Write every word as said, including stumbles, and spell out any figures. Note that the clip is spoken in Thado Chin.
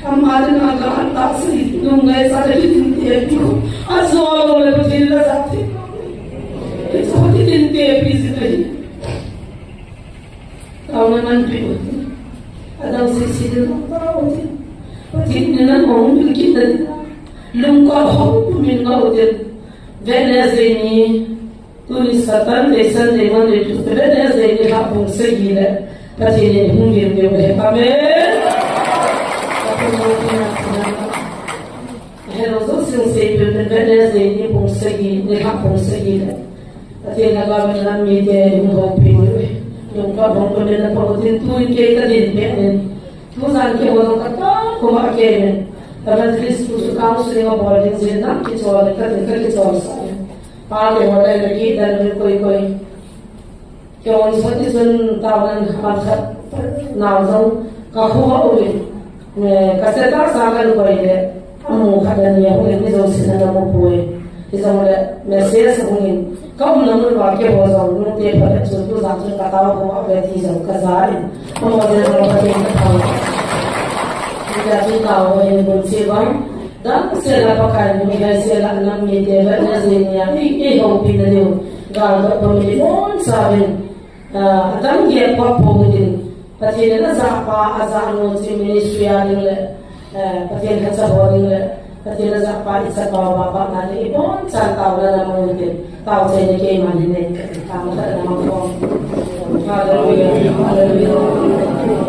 Ama dinga ka an ta si, nung ngai sa le tin te pi. A zo lo le tin la sa ti. Ti so ti tin te pi si le. Tao na man pi. Adang si si din ta o ti. Ti ni na mong pi ki ta. Lung ka ho min ka o ti. Wednesday ni. Tuni Saturday, Sunday, Monday, Tuesday, Wednesday ni lha bung sagi le Pathen in hung lim ding ahi. Amen. Pathen in hung lim ding ahi. Hello, so sing sei pe pe Wednesday ni bung sagi, ni lha bung sagi le Pathen in lha bung lam mi te hung houpi ding. Lung ka bung ko le na pa tin tu ke ka din pe ne. Tu jan ke ho ka ta ko ma ke ne. Evangelist tu su ka su ma bol ding jin na ki chol ka din ka ki chol sa. Pa te ho le le ki dan le koi koi. Ke on sa ti sun ta nan ha sa na jong ka khu ha u le. Me ka se ta sa kan koi le. Amu kha dan ye hu le ni jong sin na mu poi. Ti jong le message hu in. Ka um na mun wa ke ho jong nu te pha le chu tu jong chu ka ta ho ha le ti jong ka ja in. Amu le jong ka te ka ta. Ni ja chu ta ho in bun che bang. Dan sela Pakai ni gai sela nam ni te ba na je ni a i i ho pi na diu. Ga ga pa mi mon sa bin. A dam ge pa po din. Pathen na za pa a za no chi ministry a ding le. Pathen ka cha ho ding le. Pathen na za pa i cha pa ba ba na ni i bon chan tao na na mo din. Tao che ni ke man ni ne ka ta ma na ma ko. Hallelujah. Hallelujah.